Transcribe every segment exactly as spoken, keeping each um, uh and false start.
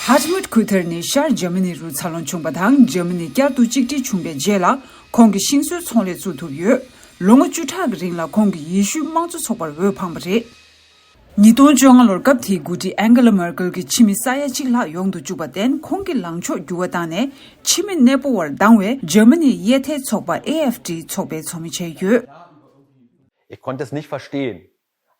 ཧལ་མུཊ་ཁུ་ཐེར་ནི་ཤར་འཇར་མ་ནི་རུ་འཚར་ལོངས་བྱུང་བ་དང་། འཇར་མ་ནི་བསྐྱར་དུ་གཅིག་སྒྲིལ་བྱུང་བའི་རྗེས་ལ། ཁོང་གིས་ཤིང་བཟོའི་ཚོང་ལས་བཙུགས་ཐུབ་ཡོད། ལོ་ངོ་བཅུ་ཕྲག་གི་རིང་ལ་ཁོང་གིས་ཡེ་ཤུའི་དམངས་གཙོ་ཚོགས་པར་འོས་འཕངས་པ་རེད། ཉིས་སྟོང་བཅོ་ལྔ་ལོར་སྐབས་དེའི་འགོ་ཁྲིད་ཨན་གེ་ལ་མར་ཀེལ་གྱི་ཕྱི་མི་ས་ཡ་གཅིག་ལྷག་ཡོང་དུ་བཅུག་པར་བརྟེན། ཁོང་གིས་ལངས་ཕྱོགས་འགྱུར་བ་བཏང་ནས། ཕྱི་མི་གནས་སྤོ་བར་སྡང་བའི་འཇར་མ་ནིའི་དབྱེ་ཐལ་ཚོགས་པ་ཨེ་ཨེཕ་ཌི་ཚོགས་པའི་ཚོགས་མི་བྱས་ཡོད། Ich konnte es nicht verstehen.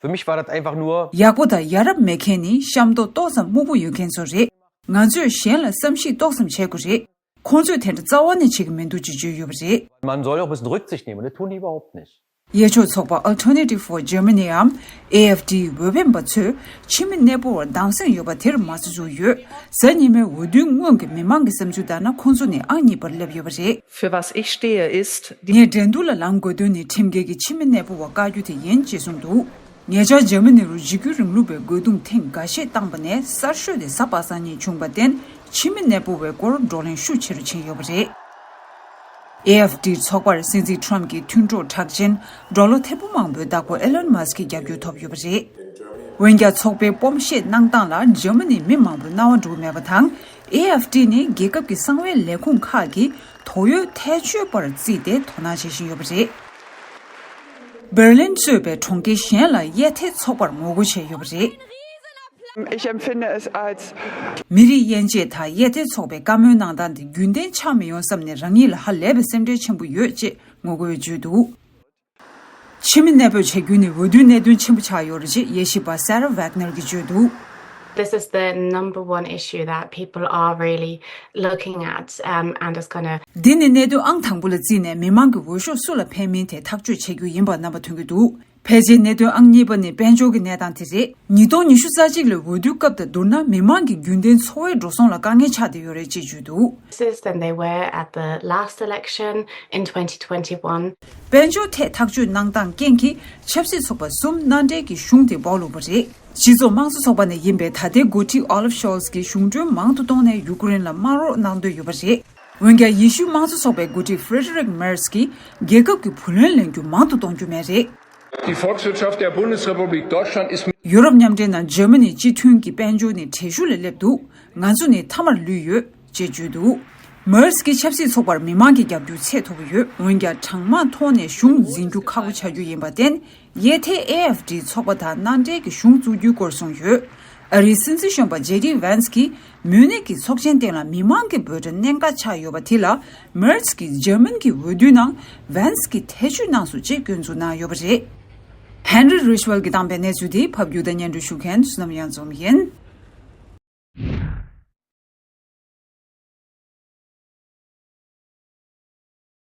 Für mich war das einfach nur. ཡག་པོ་དང་ཡ་རབས་མེད་མཁན་ནི་གཤམ་ཐོ་ཏོག་ཙམ་སྨུག་པོ་ཡོད་མཁན་ཚོ་རེད། ང་ཚོས་གཞན་ལ་བསམ་གཞིག་ཏོག་ཙམ་བྱེད་དགོས་རེད། ཁོང་ཚོས་དེ་འདྲ་རྩ་བ་ནས་བྱེད་ཀྱི་མི་འདུག་ཅེས་བརྗོད་ཡོད་པ་རེད། Man soll ja auch ein bisschen Rücksicht nehmen, und das tun die überhaupt nicht. གཡས་ཕྱོགས་ཚོགས་པ་Alternative for Germany་འམ། ཨེ་ཨེཕ་ཌི་འོས་འཕེན་པ་ཚོས་ཕྱི་མི་གནས་སྤོ་བར་སྡང་སེམས་ཡོད་པ་དེར་མ་རྩ་འཇོག་ཡོད། གཟའ་ཉི་མའི་འོས་བསྡུའི་སྔོན་གྱི་མི་མང་གི་བསམ་ཚུལ་ལྟར་ན། ཁོང་ཚོ་ནི་ཨང་གཉིས་པར་སླེབས་ཡོད་པ་རེད། Für was ich stehe, ist, ངས་འགྲན་བསྡུར་ལ་ལངས་དགོས་དོན་ནི་ཁྲིམས་འགལ་གྱི་ཕྱི་མི་གནས་སྤོ་བ་བཀག་རྒྱུ་དེ་ཡིན་ཅེས་གསུངས་འདུག་ཉེ་ཆར་འཇར་མ་ནི་རུ་འཇིགས་སྐུལ་རིང་ལུགས་པའི་རྒོལ་རྡུང་ཐེངས་འགའ་ཤས་བཏང་པ་ནས་གསར་ཤོས་དེ་གཟའ་པ་སངས་ཉིན་བྱུང་བར་བརྟེན། ཕྱི་མི་གནས་སྤོ་བའི་སྐོར་བགྲོ་གླེང་ཤུགས་ཆེ་རུ་ཕྱིན་ཡོད་པ་རེད། ཨེ་ཨེཕ་ཌི་ཚོགས་པར་སྲིད་འཛིན་ཊམ་གྱི་མཐུན་གྲོགས་གྲགས་ཅན་སྦྲ་ལོ་ཐེར་འབུམ་མང་པོའི་བདག་པོ་ཨེ་ལོན་མཱ་སི་ཀྱི་རྒྱབ་སྐྱོར་ཐོབ་ཡོད་པ་རེད། འོན་ཀྱང་། ཚོགས་པའི་སྤོམ་བཤད་གནང་སྟངས་ལ་འཇར་མ་ནིའི་མི་མང་པོས་རྣ་བ་འགྲོ་གི་མེད་པ་དང་། ཨེ་ཨེཕ་ཌི་ནི་རྒྱལ་ཁབ་ཀྱི་གསང་བའི་ལས་ཁུངས་ཁག་གིས་དོགས་ཡོད་ཐལ་ཆོད་པར་བརྩིས་ཏེ་དོ་སྣང་བྱེད་བཞིན་ཡོད་པ་རེད། འབར་ལིན་གཙོས་པའི་གྲོང་ཁྱེར་གཞན་ལ་དབྱེ་ཐལ་ཚོགས་པར་ངོ་རྒོལ་བྱས་ཡོད་པ་རེད། Ich empfinde es als མི་རིགས་དབྱེ་འབྱེད་དང་དབྱེ་ཐལ་ཚོགས་པའི་བཀའ་མོལ་གནང་སྟངས་དེ་རྒྱུན་ལྡན་ཆགས་མི་ཡོང་བསམ་ནས། རང་ཉིད་ལ་ཧ་ལས་པའི་སེམས་ཁྲལ་ཆེན་པོ་ཡོད་ཅེས་ངོ་རྒོལ་བརྗོད་འདུག་ཕྱི་མི་གནས་སྤོས་བྱ་རྒྱུ་ནི་འོས་བསྡུའི་གནད་དོན་ཆེན་པོ་ཆགས་ཡོད་རེད་ཅེས་དབྱེ་ཞིབ་པ་Sarah Wagner་གྱིས་བརྗོད་འདུག This is the number one issue that people are really looking at, um, and it's gonna འདི་ནི་གནད་དོན་ཨང་དང་པོ་ལ་བརྩིས་ནས། མི་མང་གི་འོས་ཤོག་སུ་ལ་འཕེན་མིན་དེ་ཐག་གཅོད་བྱེད་རྒྱུ་ཡིན་པ་རྣམ་པ་ཐོན་གྱི་འདུག་ཕལ་ཆེར་གནད་དོན་ཨང་གཉིས་པ་ནི་དཔལ་འབྱོར་གྱི་གནས་སྟངས་དེ་རེད། ཉིས་སྟོང་ཉི་ཤུ་རྩ་གཅིག་ལོའི་འོས་བསྡུའི་སྐབས་དང་བསྡུར་ན། མི་མང་གི་རྒྱུན་ལྡན་འཚོ་བའི་འགྲོ་སོང་ལ་དཀའ་ངལ་ཆགས་བསྡད་ཡོད་རེད་ཅེས་བརྗོད་འདུག Than they were at the last election in twenty twenty-one. དཔལ་འབྱོར་ཐད་ཐག་གཅོད་གནང་སྟངས་རྐྱེན་གྱིས་ཆབ་སྲིད་ཚོགས་པ་གསུམ་མནའ་འབྲེལ་གྱི་གཞུང་དེ་སྦོག་ལུགས་པ་རེད། སྤྱི་ཚོགས་དམངས་གཙོ་ཚོགས་པ་ནས་ཡིན་པའི་ད་ལྟའི་འགོ་ཁྲིད་Olaf Scholz་གྱིས་གཞུང་གྲོན་མང་དུ་གཏོང་ནས་ཡུ་ཀེ་རེན་ལ་དམག་རོགས་གནང་འདོད་ཡོད་པ་རེད། འོན་ཀྱང་། ཡེ་ཤུའི་དམངས་གཙོ་ཚོགས་པའི་འགོ་ཁྲིད་Friedrich Merz་གྱིས་རྒྱལ་ཁབ་ཀྱི་བུ་ལོན་ལེན་རྒྱུ་མང་དུ་གཏོང་རྒྱུ་མེད་རེད། Die Volkswirtschaft der Bundesrepublik Deutschland ist ཡོ་རོབ་མཉམ་འབྲེལ་ནང་འཇར་མ་ནིའི་སྤྱི་མཐུན་གྱི་དཔལ་འབྱོར་ནི་བྲེལ་ཤུགས་ལ་སླེབས་འདུག་ང་ཚོ་ནི་མཐའ་མར་ལུས་ཡོད་ཅེས་བརྗོད་འདུག་མེར་སི་ཀྱི་ཆབ་སྲིད་ཚོགས་པར་མི་མང་གི་རྒྱབ་སྐྱོར་ཚད་མཐོ་པོ་ཡོད། འོན་ཀྱང་། གྲངས་མང་ཐོག་ནས་གཞུང་འཛིན་རྒྱུ་ཁག་པོ་ཆགས་རྒྱུ་ཡིན་པར་བརྟེན། དབྱེ་ཐལ་ཨེ་ཨེཕ་ཌི་ཚོགས་པ་དང་མནའ་འབྲེལ་གྱི་གཞུང་བཙུགས་རྒྱུའི་སྐོར་གསུངས་ཡོད། ཨ་རིའི་སྲིད་འཛིན་གཞོན་པ་ཇེ་ཌི་ཝན་སི་ཀྱིས་མུན་ནིག་གི་ཚོགས་ཆེན་སྟེང་ལ་མི་མང་གི་འབོད་སྒྲ་གནད་འགག་ཆགས་ཡོད་པ་དེ་ལ། མེར་སི་ཀྱིས་འཇར་མན་གྱི་འོས་བསྡུའི་ནང་ཝན་སི་ཀྱིས་ཐེ་བྱུས་གནང་སོང་ཅེས་སྐྱོན་འཛུགས་གནང་ཡོད་པ་རེད། ཧན་རི་རིཆ་ཝལ་གྱིས་བཏང་པའི་གནས་ཚུལ་དེ་ཕབ་སྒྱུར་དང་སྙན་སྒྲོན་ཞུ་མཁན་བསོད་ནམས་གཡང་འཛོམས་ཡིན།